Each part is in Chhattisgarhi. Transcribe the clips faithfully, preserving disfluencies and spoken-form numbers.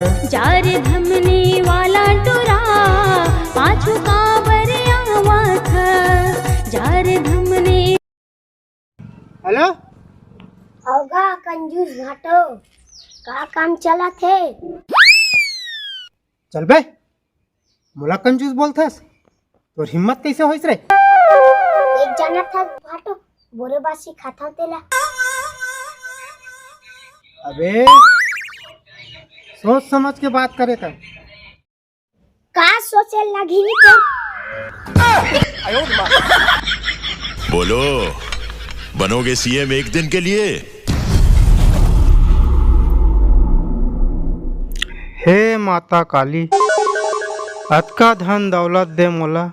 जा रे धमनी वाला टुरा, पाछू काबर आवत हस? जा रे धमनी। हेलो। अवगा कंजूस भाटो, का काम चलत हे? चल बे, मोला कंजूस बोलथस? तोर हिम्मत कइसे होइस रे? एक जानत हस भाटो, बोरे बासी खाथंव तेला। अबे, सोच समझ के बात करे कर। का सोचे लगही तो? बोलो, बनोगे सीएम एक दिन के लिए? हे माता काली, अतका धन दौलत दे मोला,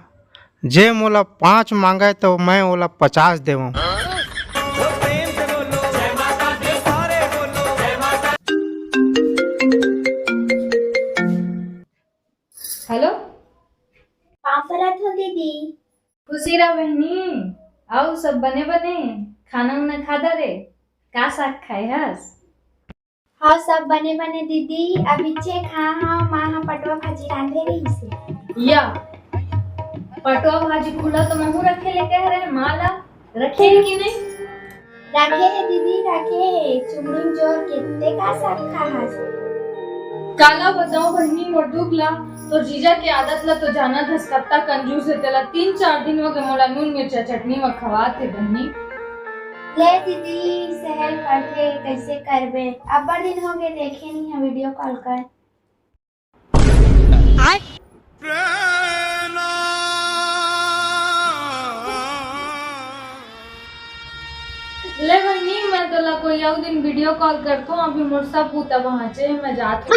जे मोला पाँच मांगे तो मैं ओला पचास देवं। हेलो। का करत हो दीदी? खुशी रह बहिनी। अउ सब बने बने? खाना उना खा डारे? का साग खाए हस? हाँ, सब बने बने दीदी। अभी चेक हाँ हाँ, माँ हा पटवा भाजी रांधे रहिस हे। या पटवा भाजी खुला तो महू रखे ले कह रहे माँ ला। रखे हे कि नहीं? राखे हे दीदी, राखे हे। चुमड़ुन जोर के, ते का साग खाहस? काला बताओ बहिनी मोर दुख ला, तोर जीजा के आदत ला तो जानत हस, कत्ता कंजूस हे तेला। तीन चार दिन हो गए मोला नून मिर्चा चटनी म खवात हे बहिनी। ले दीदी, सहल पड़थे, कइसे करबे? अब्बड़ दिन हो गए देखे नहीं है, वीडियो कॉल कर। ले बहिनी, मैं तोला कोई अउ दिन वीडियो कॉल करथों, अभी मोर सब बूता वहां चे, मैं जात हूँ।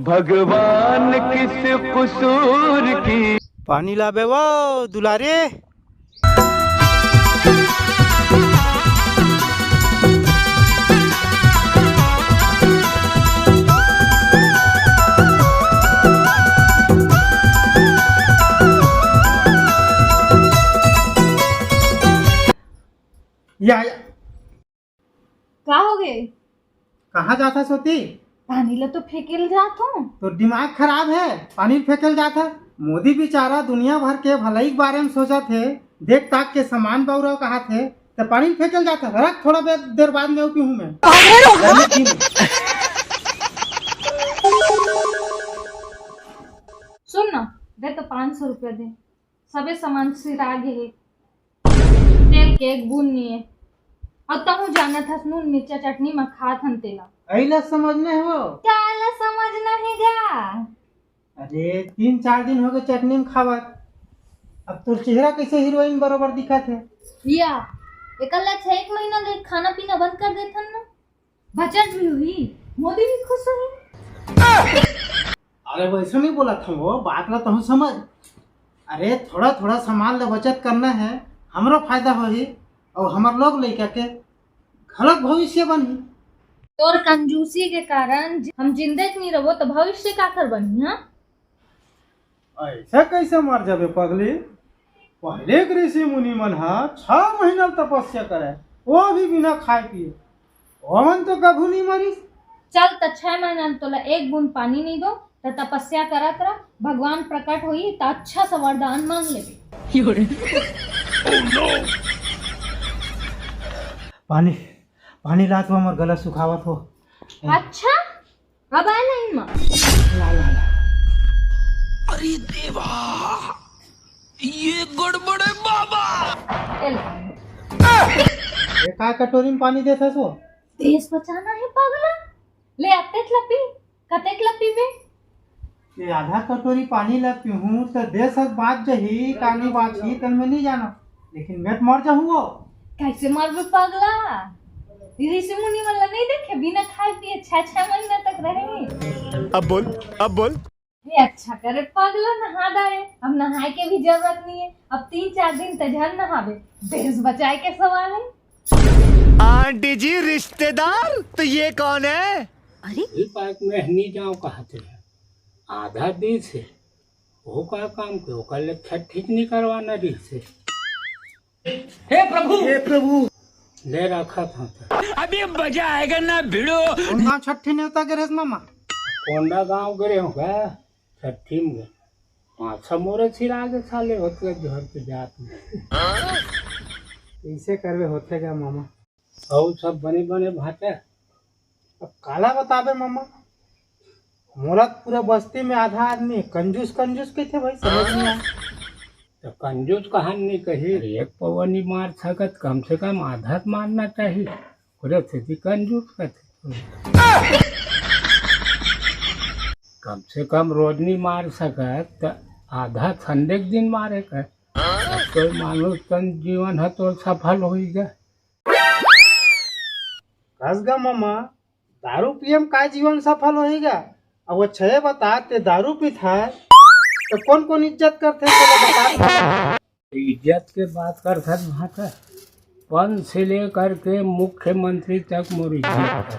भगवान किस कसूर की। पानी लाबे वो दुलारे। या, या। का हो गे? कहाँ जाथस ओती? पानी ल तो फेंके ल जात हूँ। तोर दिमाग खराब हे, पानी ल फेंके ल जाथस। मोदी बिचारा दुनिया भर के भलई के बारे म सोचत हे, देख ताक के समान बउरव कहत हे, त पानी ल फेंके ल जाथस। रख, थोड़ा देर, देर बाद में पीहूँ मैं। सुन ना, दे तो पाँच सौ रुपया दे। सबे समान सिरा गे हे। तेल के एक बूंद नइ हे। अउ तहूँ जानत हस, नून मिर्चा चटनी म खात हन तेला। अइला समझना हे वो। काला समझना हे गा? अरे, तीन चार दिन हो गए चटनी म खावत। अब तोर चेहरा कइसे हीरोइन बरोबर दिखत हे? या, एकर ले अच्छा एक महीना ले खाना पीना बंद कर देथन ना। बचत भी हुई, मोदी भी खुश हुई। अरे वैसे नहीं बोला था वो, बात ला तहूँ समझ। अरे थोड़ा थोड़ा सामान ले बचत करना है, हमरो फायदा होही और हमर लोग लइका के घलक भविष्य बनही। तोर कंजूसी के कारण ज-, हम जिंदे च नहीं रहो तो भविष्य काकर बनही, हाँ? ऐसा कैसे मर जाबे पगली? पहले के ऋषि मुनि मन ह छह महीना तपस्या करे, वो भी बिना खाए पिए। ओमन तो कभू नहीं मरिस। चल त छह महीना तोला एक बूंद पानी नहीं दो, त तपस्या करत रह, भगवान प्रकट होई त अच्छा सा वरदान मांग लेबे। पानी, पानी लात हो, मोर गला सुखावत हो। अच्छा, अब आए लाइन मा। ला, ला, ला। अरे देवा, ये गड़बड़ है बाबा। ए ले। ये का कटोरी में पानी देत हस वो? देश बचाना है पगला। ले अतेक ला पी, कतेक ला पीबे? ये आधा कटोरी पानी ला पीहूं त देश बाच जही, कानी बाचही, तन में नहीं जाना। लेकिन मैं तो मर जाहूँ वो। कैसे मरबे पगला? ऋषि मुनि वाला नहीं देखे, बिना खाए पिए छह छह महीना तक रहे। अब बोल, अब बोल। ये अच्छा करे पगला नहा डारे, अब नहाए के भी जरूरत नहीं है। अब तीन चार दिन तक झन नहावे, देश बचाए के सवाल है। आंटी जी, रिश्तेदार, तो ये कौन है? अरे, ये पार्क में नहीं जाओ कहा थे, आधा दिन से वो का काम के ओकर ले छठ ठीक नहीं करवाना रहिस हे। हे प्रभु, हे प्रभु, ले रखत हंव त। अभी मजा आएगा ना भिड़ो। कोन गांव छट्ठी नेवता गे रहेस मामा? कोंडागांव गे रहेंव गा, छट्ठी में गे। पांच छह मोरे छिरा गे साले होत के जोहर के जात में। कइसे करबे होथे गा मामा। अउ सब बने बने भांटा। अब काला बताबे मामा, मोला तो पूरा बस्ती में आधा आदमी कंजूस कंजूस कहिथे भाई, समझ नइ आय। त कंजूस कहां नइ कही, अरे एक पौवा नइ मार सकत, कम से कम आधा त मारना चाही। ओकरे सेती कंजूस कथे। कम से कम रोज नइ मार सकत, त आधा संडे के दिन मारे कर। अब तो मानुष तन जीवन ह तो सफल होई गा। कस गा मामा, दारू पिए म काय जीवन सफल होही गा? अब वो छे बता, ते दारू पीथस, त कोन कोन इज्जत करथे, तेला बता। इज्जत के बात करथस भांटा, पंच से लेकर के मुख्यमंत्री तक मोर इज्जत करथे।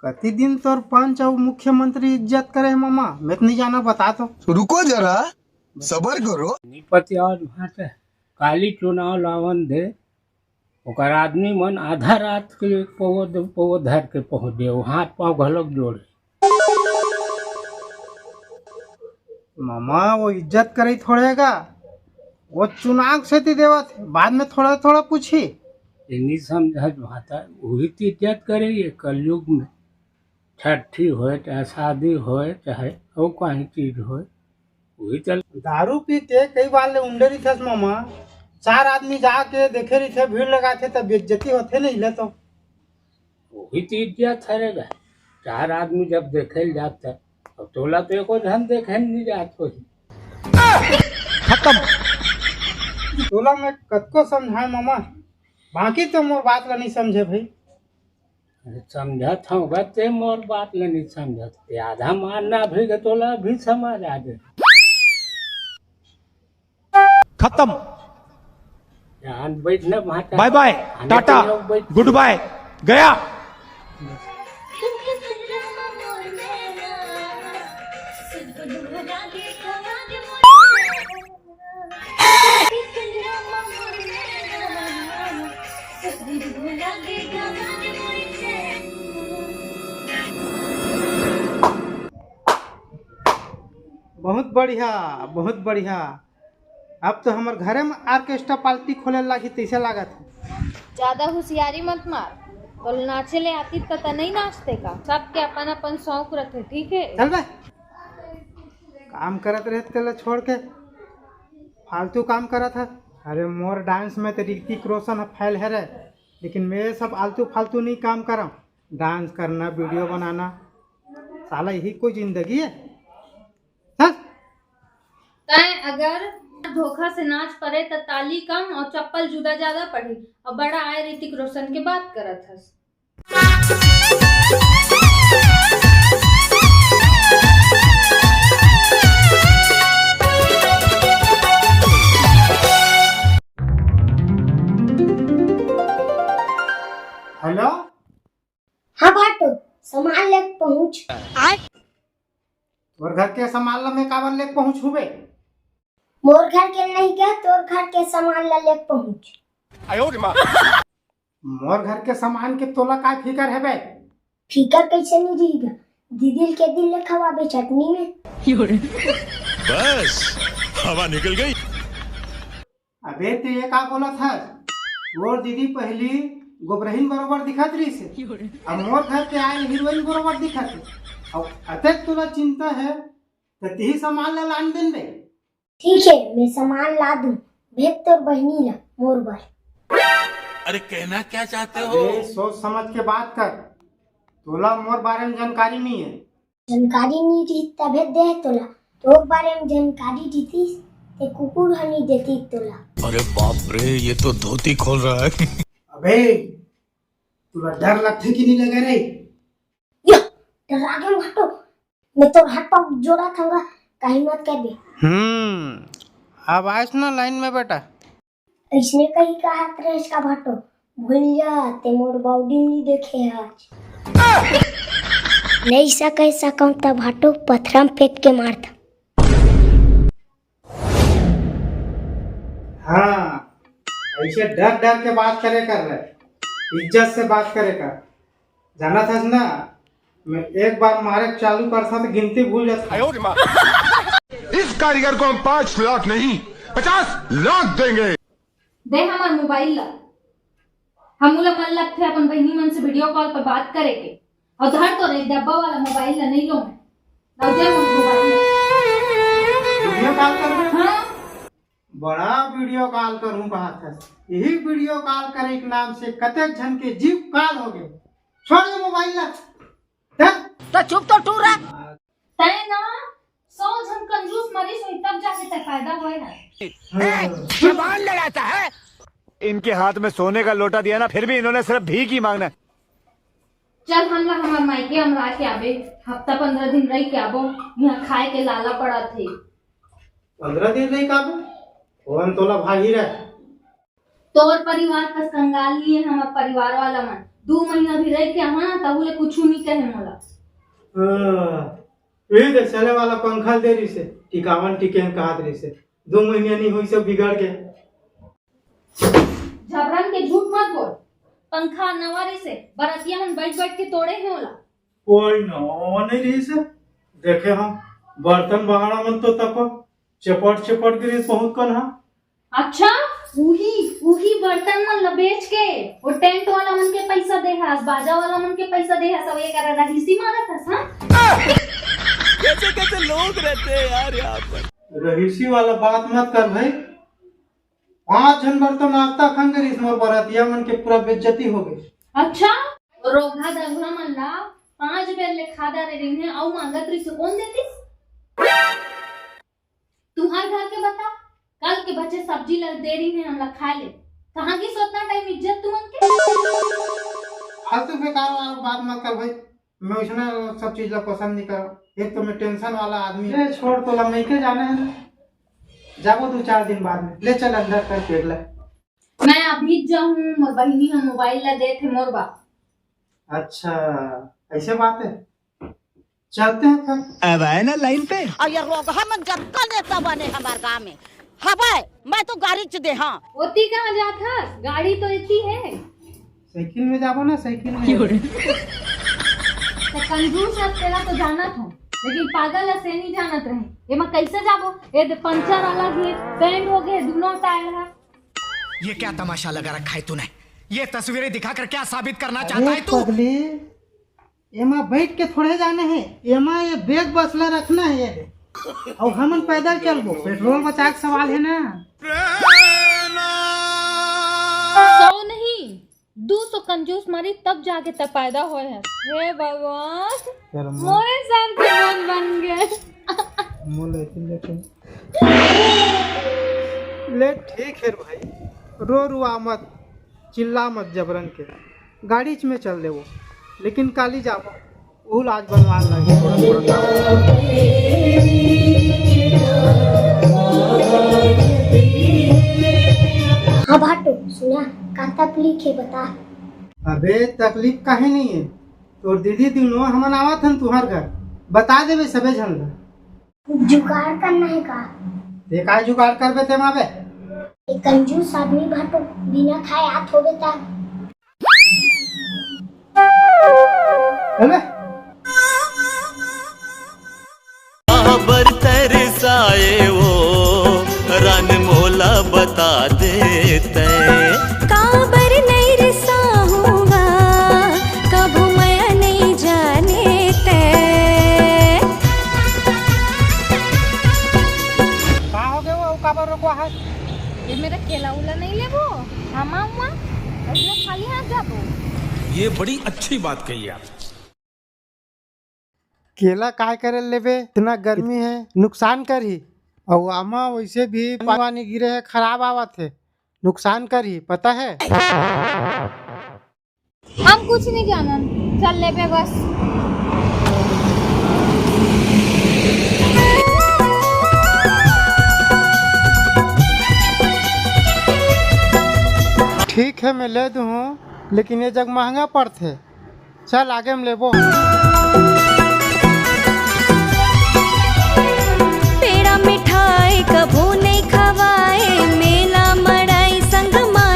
कति दिन तोर पंच अउ मुख्यमंत्री इज्जत करे हे मामा, मैं तो नइ जानंव, बता तो। रुको जरा, सबर करो। नइ पतियावत भांटा, काली चुनाव लावन दे, ओकर आदमी मन आधा रात के पौवा दे, पौवा धर के पहुंच दे, हाथ पांव घलोक जोड़े। मामा, वो इज्जत करई थोड़े गा, वो चुनाव सेती देवत हे, बाद में थोड़ा थोड़ा पूछही। ये नइ समझत भांटा, उही तो इज्जत करे ये कलयुग में। छट्ठी होय, चाहे शादी होय, चाहे अउ काहीं चीज होय, उही चल। दारू पी के कई बार ले उंडे रहिथस मामा, चार आदमी जाके देखे रहिथे, भीड़ लगाथे, त बेइज्जती होथे नहीं ले तो। उही तो इज्जत हरे गा, चार आदमी जब देखे ल जात, अब तोला तो एको झन देखे ल नइ जात होही। खत्म। तोला मैं कतको समझाय मामा, बाकी तो मोर बात ला नइ समझे भाई। अरे समझत हंव गा, ते मोर बात ल नइ समझत। ये आधा मारना भी गा, तोला भी समझ आ जाही। खत्म। जान बैठ ना भांटा। बाय बाय, आने टाटा, के लोग बैठ। गुड बाय, गया। बहुत बढ़िया, बहुत बढ़िया। अब तो हमर घरे में ऑर्केस्ट्रा पार्टी खोले लागही, तइसे लागत हे। ज्यादा होशियारी मत मार, तोला नाचे ले आतिस त नइ नाचते का? सबके अपन अपन शौक रथे, ठीक हे? चल बे, काम करत रहे तेला छोड़ के फालतू काम करत हे। अरे मोर डांस में तो ऋतिक रोशन ह फेल हे रे, लेकिन मैं ये सब आलतू फालतू नइ काम करंव। डांस करना, वीडियो बनाना, साला यही कोई जिंदगी हे? हं? तैं अगर धोखा से नाच परे त ताली कम अउ चप्पल जूता ज्यादा पड़ही अउ बड़ा आय ऋतिक रोशन के बात करत हस। हेलो। हाँ भाटो, सामान लेके पहुँच। तोर घर के सामान ला मैं काबर लेके पहुँचहूँ बे? मोर घर के नहीं कह, तोर घर के सामान ला लेके पहुँच। मोर घर के सामान के तोला का फिकर हे बे? फिकर कइसे नइ रही गा? दीदी ल के दिन ले खवाबे चटनी में। बस, हवा निकल गई। अबे ते ये का बोलत हस? मोर दीदी पहिली गोबरहिन बरोबर दिखत रहिस हे, अब मोर घर के आयल हीरोइन बरोबर दिखत हे। अउ अतेक तोला चिंता हे, त तिही सामान ला लान देन बे। ठीक हे, मैं सामान ला दूं, भेज तोर बहिनी ला मोर बर। अरे कहना क्या चाहते हो? अबे सोच समझ के बात कर, तोला मोर बारे में जानकारी नइ हे। जानकारी नइ रहिस तभे दे तोला। तोर बारे में जानकारी रहितिस ते कुकुर ह नइ देतिस तोला। अरे बाप रे, ये तो धोती खोल रहा है। अबे, तोला डर लगथे कि नइ लगे रे? यो, डरा गेंव भाटो। मैं तोर हाथ पाँव जोड़त हंव गा, काहीं मत करबे। हम्म, अब आइस ना लाइन में बेटा। अइसने कहीं कहत रहेस का भाटो, भूल जा, ते मोर बाउडी नइ देखे आज। नइ सकय सकंव त भाटो पथरा म फेंक के मार दा। हाँ, ऐसे डर डर के बात करे कर रहे, इज्जत से बात करे कर। जानत हस ना, मैं एक बार मारे चालू करता तो गिनती भूल जाता। इस कारीगर को हम पाँच लाख नहीं, पचास लाख देंगे। दे हमर मोबाइल ला। हम ओला मन लगथे अपन बहिनी मन से वीडियो कॉल पर बात करे के। और धर तो रे डब्बा वाला मोबाइल ला, नहीं लो मैं। लाओ दे मोर मोबाइल ला। वीडियो कॉल कर। हाँ। बड़ा वीडियो कॉल करूं कहत हस। यही वीडियो कॉल करे के नाम से कतेक झन के जीव काल हो गए। छोड़ दे मोबाइल ला। धर। तो चुप तो टूरा। तय ना, सौ झन कंजूस मरीज होई तब जाके तय पैदा होए है। हाँ। जबान लड़ाता है। इनके हाथ में सोने का लोटा दिया ना, फिर भी इन्होंने सिर्फ भीख ही मांगना है। चल हमला हमर मायके अमरा के आबे, हफ्ता पंद्रह दिन रह के आबो, यहाँ खाए के लाला पड़ा थे। पंद्रह दिन रह के आबो? ओहन तोला भागी रह। तोर परिवार कस कंगाल नहीं है हमर परिवार वाला मन। दू महीना भी रह के आवा ना, तहू ले कुछू नहीं कहे मोला। हाँ, यही दे चले वाला पंखा दे रही से, टिकावन टिकेन कहत रही से। दो महीना नहीं हुई सब बिगड़ के। झबरन के झूठ मत बोल। पंखा नवा रही से, बरतिया मन बैठ बैठ के तोड़े है ओला। कोई नवा नहीं रही से। देखे हम बर्तन बहाड़ा मन तो तको चपट चपट गिरी बहुत कन हा। अच्छा, उही, उही बर्तन मन ल बेच के वो टेंट वाला मन के पैसा दे हस, बाजा वाला मन के पैसा दे हस, अब ये करा रहीसी मारत हस, हाँ? कैसे कैसे लोग रहते हैं यार यहाँ पर। रहीसी वाला बात मत कर भाई। पांच झन बर तो नाश्ता खन करिस, मोर बरातिया मन के पूरा बेइज्जती हो गई। अच्छा, रोगहा दगहा मन ला पांच बेर ले खा डारे रहिन हे, अउ मांगत रहिस, कौन देतिस? तुहार घर के बता, कल के बचे सब्जी ला दे रहिन हे हमला खाए ले। कहाँ गिस ओतना टाइम इज्जत तुमन के? फालतू बेकार वाला बात मत कर भाई। मैं उसने सब चीज ला पसंद नहीं करा। एक तो मैं टेंशन वाला आदमी। ए, छोड़, तोला मइके जाना है ना, जाबो दो चार दिन बाद में। ले चल अंदर कर पेट ला। मैं अभी जाऊं, मोर बहिनी ह मोबाइल ला देत हे मोर बा। अच्छा, ऐसे बात है, चलते हैं फिर। अब आए ना लाइन पे। अउ ये रोगहा मन जतका नेता बने हमार गांव में, हवय, मैं तो गारी च दे, हाँ। ओती कहाँ जात हस? गाड़ी तो एती है। साइकिल में जाबो ना, साइकिल में। तो कंजूस हस, तेला तो जानत हो, लेकिन पागल हस, ये नहीं जानत रहे। एमा कैसे जाबो? ये दे पंचर अलग है, बेंड हो गए दोनों टायर है। ये क्या तमाशा लगा रखा है तूने? ये तस्वीरें दिखाकर क्या साबित करना चाहता अरे है तू? पगली, एमा बैठ के थोड़े जाना है, एमा ये बैग बसला रखना है ये। अउ हमन पैदल चलबो, पेट्रोल बचाए के सवाल है ना। सौ नहीं, दू सौ कंजूस मारी तब जाके त पैदा होए है। हे भगवान, मोरे सर के बन बन गए। मोले लेकिन लेकिन ले ठीक है भाई, रो रुआ मत, चिल्ला मत जबरन के। गाड़ी च में चल देबो, लेकिन काली जाबो, उहू लाज बनवान लगे। हाँ भाटो, सुना, का तकलीफ है बता। अबे तकलीफ काहे नहीं है, तोर दीदी दिनो हमन आवत हन तुहर घर, बता देबे सबे झन ला। जुगाड़ करना है का? ते काय जुगाड़ करबे ते माबे? एक कंजूस आदमी भाटो बिना खाए आत होबे ता। अबे। काबर तरसाए वो रान मोला बता दे तै। काबर नहीं रिसाहूँगा, कभू मैं नहीं जाने तै। का हो गए वो, काबर रोको है? ये मेरा केला उला नहीं लेबो, हम आऊँगा, अइसने खाली हाथ जाबो। ये बड़ी अच्छी बात कही आप। केला काय करे लेबे, इतना गर्मी है, नुकसान करही। अउ आमा वैसे भी पानी वानी गिरे है, खराब आवत है, नुकसान करही, पता है। हम कुछ नहीं जानन, चल लेबे बस। ठीक है, मैं ले दूँ, लेकिन ये जग महंगा पड़थे। चल, आगे में लेबो। पेड़ा मिठाई कभू नहीं खवाए, मेला मड़ाई संग मा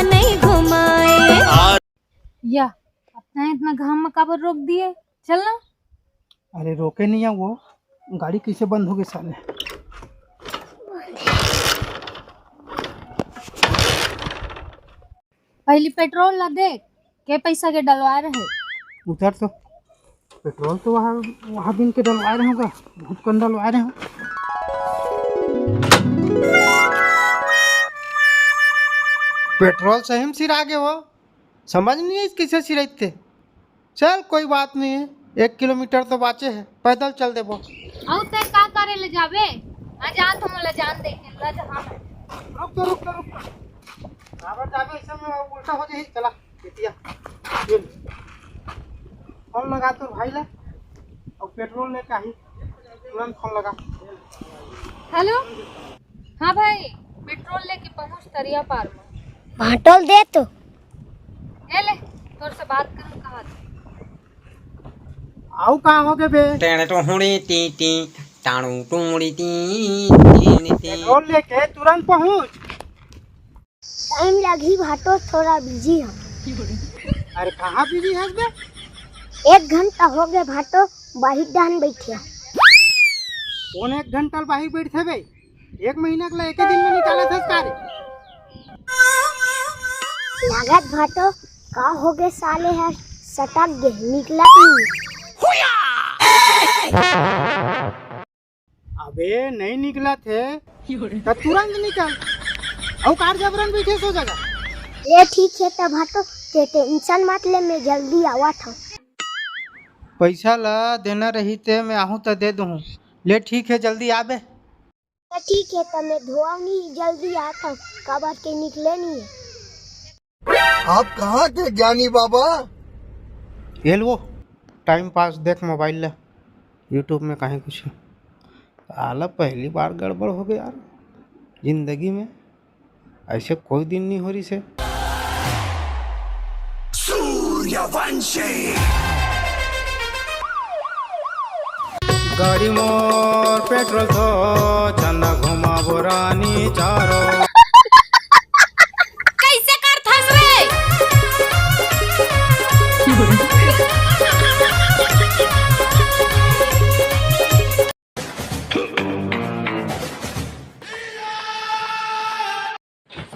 या, अब तैं इतना घाम में काबर रोक दिए? चल ना। अरे रोके नहीं है वो, गाड़ी कैसे बंद हो गई साले। पहली पेट्रोल ला देख, के पैसा के डलवा रहे। उधर तो पेट्रोल तो वहाँ, वहाँ दिन के डलवा रहे होगा, बहुत कन डलवा रहे हो। पेट्रोल सही में सिरा गे हो, समझ नहीं है कैसे सिराइते। चल कोई बात नहीं है, एक किलोमीटर तो बाचे है, पैदल चल देबो। अउ तैं का करे ले जाबे? आ जात हम ला जान दे के ला जहाँ में। रुक तो, रुक तो, रुक तो। काबर जाबे ऐसे में उल्टा हो जाही, चला। बेटिया, ये ले। फोन लगा तोर भाई ला, अउ पेट्रोल लेके आही, तुरंत फोन लगा। हेलो, हाँ भाई, पेट्रोल लेके पहुँच तरिया पार में। भाटो ल दे तो। ये ले, तोर से बात करन कहा था। आऊ का हो गे बे? टेण टुहुड़ी टी टी, टाणू टुहुड़ी टी, टी टी। पेट्रोल लेके तुरंत पहुँच। टाइम लगही भाटो, थोड़ा बिजी हंव। अरे कहाँ बिजी हस बे? एक घंटा हो गे भाटो, बाहिर डाहन बइठे हंव। कोन एक घंटा ल बाहिर बइठथे बे? एक महीना के ला एके दिन में निकालत हस का रे? लागत भाटो का हो गे, साले हर सटक गे, निकलत नहीं। अबे नहीं निकलत हे त तुरंत निकल, अउ कार जबरन बइठे सो जगह। ले ठीक हे त भाटो, तैं टेंशन मत ले, मैं जल्दी आवत हंव। पैसा ला देना रही ते मैं आहूँ त दे दूहूँ। ले ठीक हे, जल्दी आबे। त ठीक हे, त मैं धोवत हंव, जल्दी आवत हंव, काबर के निकले नहीं हे। आप कहाँ के ज्ञानी बाबा? ये लो, टाइम पास देख मोबाइल ला, YouTube में कहीं कुछ। साला पहली बार गड़बड़ हो गया यार, जिंदगी में ऐसे कोई दिन नहीं हो रही से। सूर्यवंशी। गाड़ी मोर पेट्रोल तो चंदा घुमाबो रानी चारो। कैसे करथस रे?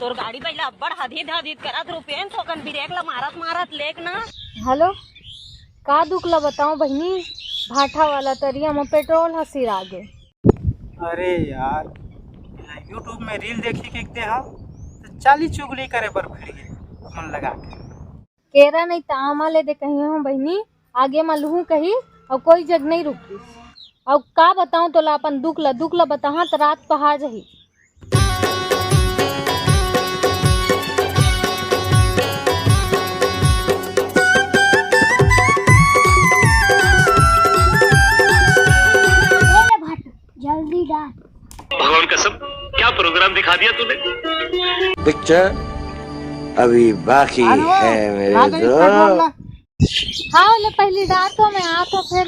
तोर गाड़ी पहिला अब्बड़ हदीद हदीद करत रुपेन, थोकन ब्रेक ला मारत मारत लेक ना। हेलो, का दुख ला बताऊं बहिनी, भाठा वाला तरिया म पेट्रोल ह सिरा गे। अरे यार, YouTube में रील देखी के दे हा, तो चाली चुगली करे बर भिड़ गे, मन लगा के। केरा नहीं त आमा ले दे कहिए हूँ बहिनी, आगे म लुहूँ कही, अउ कोई जग नहीं रुकिस। अउ का बताऊं तोला अपन दुख ला, दुख ला बताहा त रात पहाड़ रही। ए भाटो, जल्दी डाल। भगवान कसम, क्या प्रोग्राम दिखा दिया तूने। पिक्चर अभी बाकी है मेरे दोस्त। हाँ, ले पहली डाल तो मैं आ तो फिर।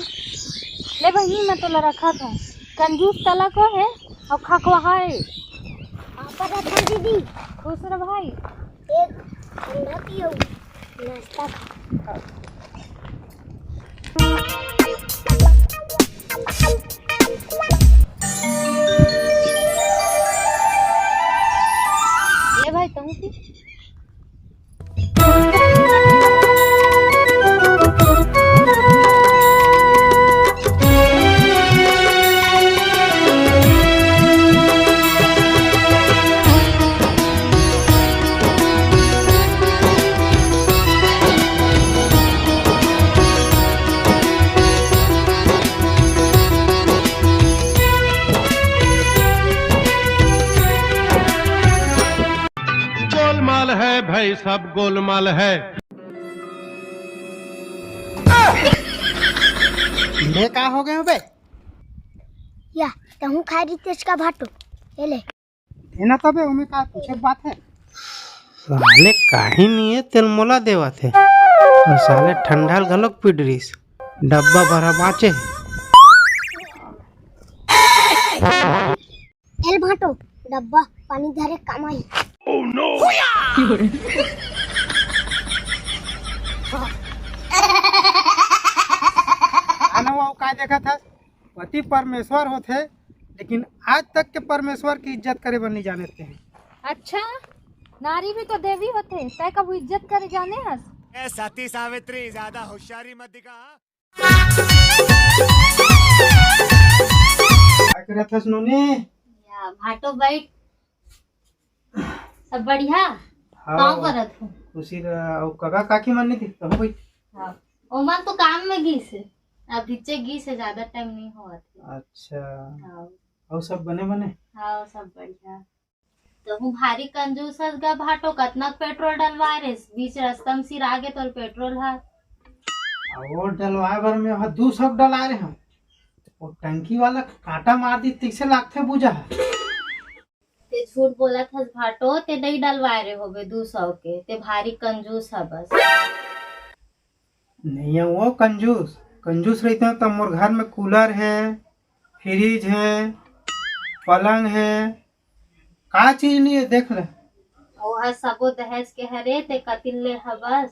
ले बहिनी, मैं तोला रखत हूँ। कंजूस तला को है और खकवा है। आपा रखा दीदी। खुश रह भाई। एक ठंडा पियो, नाश्ता खा। ले भाई, तुम की गोलमाल है भाई, सब गोलमाल है। ले का हो गए हो बे? या, तहूँ खाए रितेश का भाटो। ये ले। देना तबे, ओमे का पूछे के बात है? साले काही नहीं है, तेल मोला देवत है। और साले ठंडाल घलोक पीट रहीस। डब्बा भरा बाँचे है। एल भाटो, डब्बा पानी धरे काम आही। Oh no! आना वो का देखत हस? पति परमेश्वर होथे, लेकिन आज तक के परमेश्वर की इज्जत करे बर नहीं जानत हे। अच्छा, नारी भी तो देवी होथे, तै कभू इज्जत करे जाने हस? ए सती सावित्री, ज्यादा होशियारी मत दिखा। का करत हस नोनी? या, भाटो बैठ। सब बढ़िया? हाँ, का करत हो? खुशी रह, अउ कका काकी मन नहीं दिखत हो भाई? हाँ, ओमन तो काम में गिस हे, अब नीचे गिस हे, ज्यादा टाइम नहीं होवत हे। अच्छा। हाँ। अउ सब बने बने? हाँ, सब बढ़िया। तहूँ भारी कंजूस हस गा भाटो, कतना पेट्रोल डलवाए रेस, बीच रस्ता म सिरा गे तोर पेट्रोल ह। अउ डलवाए बर में ह दू सौ डलाए रहे हूँ, वो टंकी वाला कांटा मार दी, तइसे लागथे बुझा ह। ते झूठ बोलत हस भाटो, ते नहीं डलवाए रहे होबे दू सौ के, ते भारी कंजूस ह बस। नहीं है वो कंजूस, कंजूस रहिते त मोर घर में कूलर है, फ्रिज है, पलंग है, का चीज नहीं है देख ले। ओह सबो दहेज के हरे, ते कतिल ले ह बस।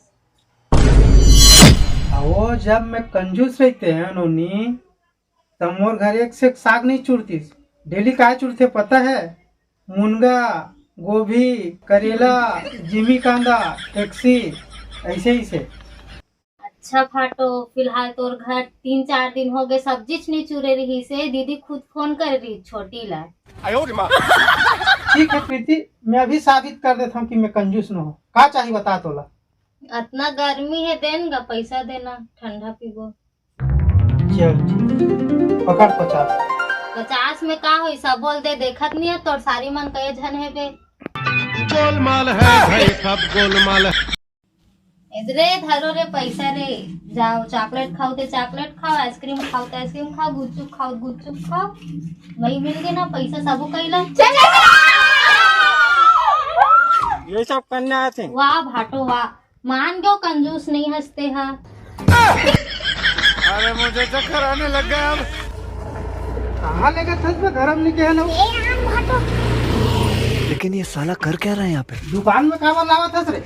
आ वो जब मैं कंजूस रहिते हैं नोनी, त मोर घर एक से एक साग नहीं चुरतिस, डेली काय चुरथे पता है? मुनगा, गोभी, करेला, जिमी कांदा, फेक्सी, ऐसे ही से। अच्छा भाटो, फिलहाल तोर घर तीन चार दिन हो गए, सब्जीच नहीं चुरे रहिस हे, दीदी खुद फोन करे रहिस छोटी ला। ठीक है प्रीति, मैं अभी साबित कर देता हूँ कि मैं कंजूस न हूँ। का चाही बता तोला? अतना गर्मी है, देन गा पैसा देना, ठंडा पीबो। चल ठीक, पकड़ पचास। पचास में का होई, सब बोल दे, देखत नहीं है तोर सारी मन कहे झन है बे। गोलमाल है भाई, सब गोलमाल है। इधरे धरो रे पैसा रे, जाओ चॉकलेट खाओ ते चॉकलेट खाओ, आइसक्रीम खाओ ते आइसक्रीम खाओ, गुपचुप खाओ गुपचुप खाओ। वही मिल गए ना पैसा, सबो कैला। ये सब करने आए थे। वाह भाटो वाह, मान गयो कंजूस नहीं हंसते हा। अरे मुझे चक्कर आने लग गया अब। कहाँ लेके थस बे, धरम नहीं कहे ना। ए राम भाटो। लेकिन ये साला कर क्या रहा है यहाँ पे? दुकान में काबर लावत हस रे?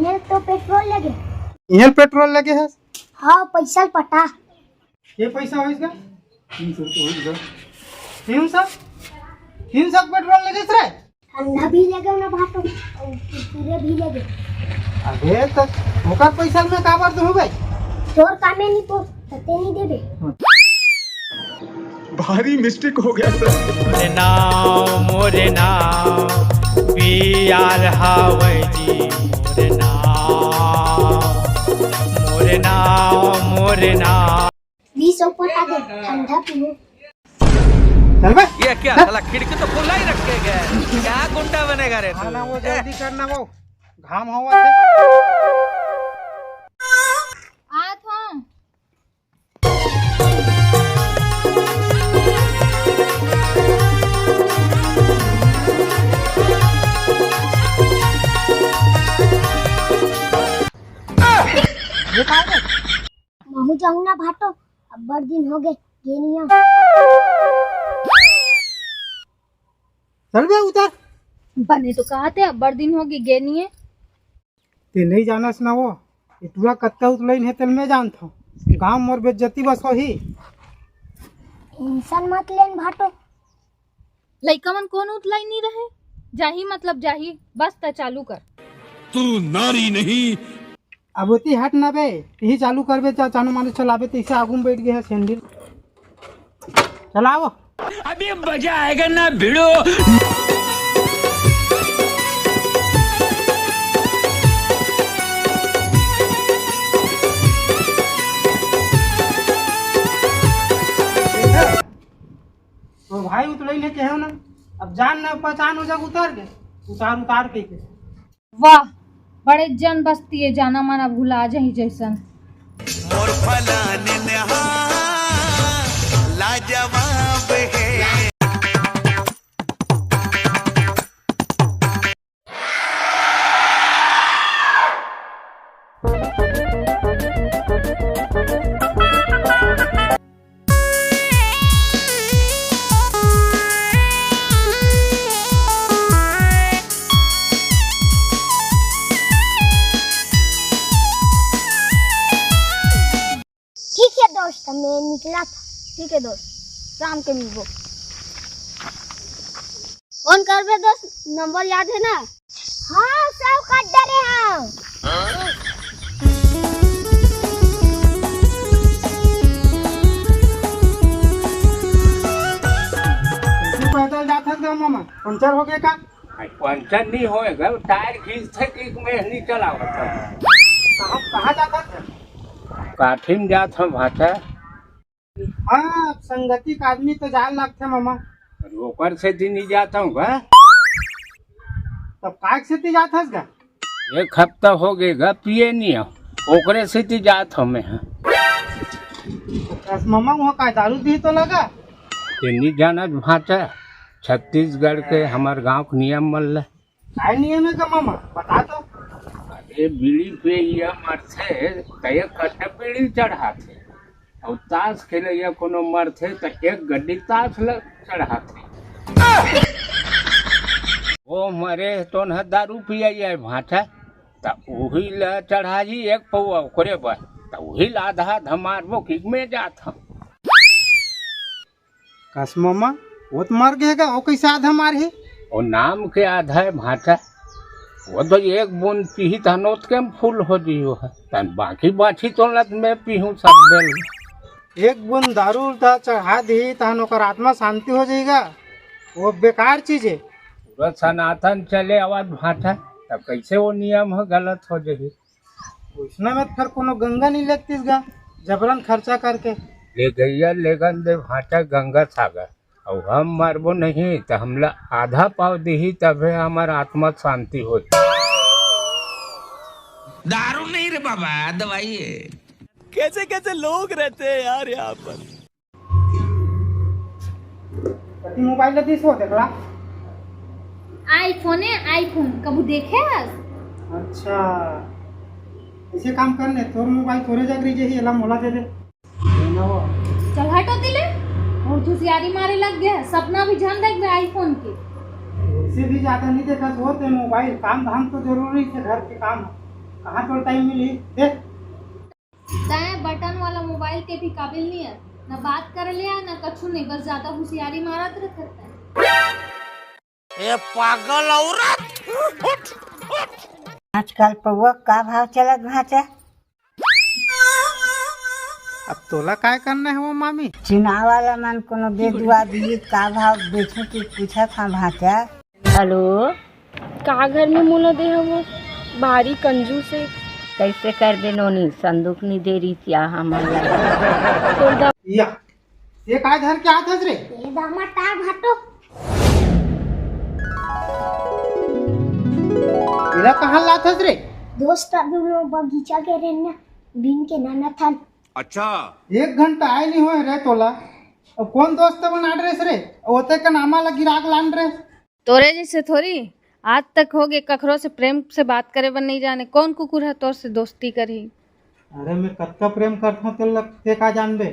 ये तो पेट्रोल लगे। इहे पेट्रोल लगे हस? हाँ, पैसा पटा। ये पैसा होइस गा? तीन सौ तो होइस गा। तीन सौ? तीन सौ पेट्रोल लगे रे? ठंडा भी लगे ना भाटो, अउ कुरकुरे भी लगे। अबे तो ओकर पैसा में काबर दूँ भाई? तोर कामे नहीं पो, तते नहीं देबे। भारी मिस्टेक हो गया सर। मोरे नाव, मोरे नाव, बी आर हावै जी, मोरे नाव, मोरे नाव, मोरे नाव। बीस ऊपर आ गए, ठंडा पीओ। चल बे। ये क्या साला खिड़की तो खुला ही रखेगा? क्या गुंडा बनेगा रे तू? हाँ ना, वो जल्दी करना, वो घाम हवा से। आत हूँ। ये काय है? महू जाऊं ना भाटो, अब्बड़ दिन हो गए, गे निया। चल बे उतर। बने तो कहा थे, अब्बड़ दिन हो गए, गे निये। ते नहीं जानस ना वो, इटुआ कत्ता उतलइन है, तेल मैं जानत हूँ। गाँव मोर बेज्जती बस होही। टेंशन मत लेन भाटो। लइका मन कोनो उतलाई नहीं रहे, जाही मतलब जाही, बस त चालू कर। तू नारी नहीं। अब ओती हट ना बे, यही चालू करबे, चा-, चानो मानो चलाबे, तइसे आगू में बैठ गए हैं सैंडल। चलाओ। अभी मजा आएगा ना भिड़ो। तो भाई उतरई ले के हो ना, अब जान ना पहचान हो जा, उतर के, उतार उतार के, के। वाह, बड़े जन बस्ती है, जाना माना भुला जाही जैसन। मोर फलाने ने हाँ लाजवाब है। ठीक है दोस्त, मैं निकला था। ठीक है दोस्त, शाम के मिलबो। फोन करबे दोस्त, नंबर याद है ना? हाँ, सब काट डरे हम। तू पैदल जात हस गा मामा, पंचर हो गया का? अरे पंचर नहीं होएगा, टायर घिसथे कि मैं नहीं चलावत हूँ। कहाँ, कहाँ जात हस? काठी में जात हूँ भाटा। हाँ, संगति का आदमी तो जाए लगथे मामा। अरे ओकर सेती नहीं जात हूँ गा। तब काय सेती जात हस गा? एक हफ्ता हो गए गा, पिए नहीं हो, ओकरे सेती जात हूँ मैं। बस मामा, वहाँ का दारू दी तो लगा? ते नहीं जानत भाटा, छत्तीसगढ़ के हमार गांव के नियम मन ले। काय नियम है का मामा, बता तो। अरे बीड़ी पे ये मरथे, त एक कट्टा बीड़ी चढ़ाथे। अउ ताश खेलइया कोनो मरथे त एक गड्डी ताश ल चढ़ाथे। ओ मरे तोन ह दारू पियइया भाटा, त उही ल चढ़ाही एक पौवा ओकरे बर, त उही ल आधा आधा मारबो कि मैं जात हूँ। कस मामा, वो तो मर गए गा, वो कैसे आधा मार है? वो नाम के आधा है भाटा, वो तो एक बूंद पीही तहन ओतके में फुल हो जियो है, तन बाकी बाछी तोलत में पीहूँ सब बेल। एक बूंद दारू उल्टा चढ़ा दी तहन ओकर आत्मा शांति हो जाएगा, वो बेकार चीज है। पूरा सनातन चले आवाज भाटा, तब कैसे वो नियम है गलत हो जाही? उसना में फिर कोनो गंगा नहीं लगतीस गा, जबरन खर्चा करके। ले गैया लेगन दे भाटा गंगा सागर, अउ हम मरबो नहीं त हमला आधा पाव दिही तभे हमर आत्मा शांति होही। दारू नहीं रे बाबा, दवाई है। कैसे कैसे लोग रहते हैं यार यहाँ पर। कति मोबाइल ला दिस हो, देखला? iPhone है, iPhone। कभू देखे हस? अच्छा, ऐसे काम कर ले, तोर मोबाइल तोरे जग रही जही, एला मोला दे दे। लेना वो। चल हट ओती ले, बहुत होशियारी मारे लग गया। सपना भी झन देख बे iPhone के। वैसे भी ज्यादा नहीं देखा सो ते मोबाइल, काम धाम तो जरूरी थे, घर के काम। कहाँ तोर टाइम मिली? देख। तैं बटन वाला मोबाइल के भी काबिल नहीं है, ना बात कर लिया ना कछु नहीं, बस ज्यादा होशियारी मारत रहता है। ए पागल औरत, उठ, उठ। आजकल पौवा का भाव चलत भाटा? अब तोला काय करना है वो मामी? चुनाव वाला मन कोनो दे दुआ दी, का भाव बेचहूं कि पूछत हंव भाटा। हेलो। का घर में मोला दे हवो? भारी कंजूस है। कैसे कर दे नोनी, संदूक नहीं दे रही थी हमन ला। तोर दा- या, ये काय धर के आत हस रे? ये दामा टार भाटो। एला कहाँ लात हस रे? दोस्त अभी वो बगीचा के रेन्ना बीन के नाना थन। अच्छा। एक घंटा आए नहीं होए रे तोला। अब कौन दोस्त बना ड्रेस रे? ओते का नामा ला गिराक लान ड्रेस। तोरे जैसे थोड़ी आज तक हो गए कखरो से प्रेम से बात करे बर नहीं जाने। कौन कुकुर है तोर से दोस्ती करही? अरे मैं कतका प्रेम करता तेल लगते का जानबे?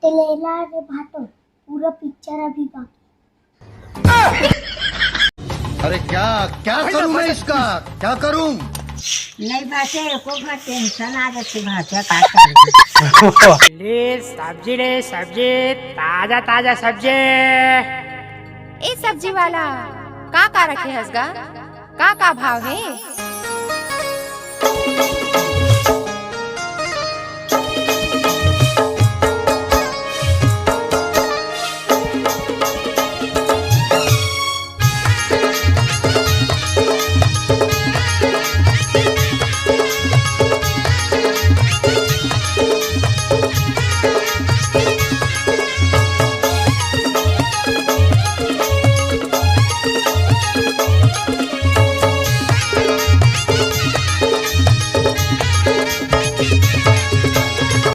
तेलेला रे भाटो, पूरा पिक्चर अभी बाकी। अरे क्या, क्या करूं मैं इसका, क्या करूं? नहीं भाटे, एको घर टेंशन आ जाती भाटे, का करूं? ले सब्जी, ले सब्जी, ताजा ताजा सब्जी। ए सब्जी वाला, का का रखे हस गा? का का भाव हे?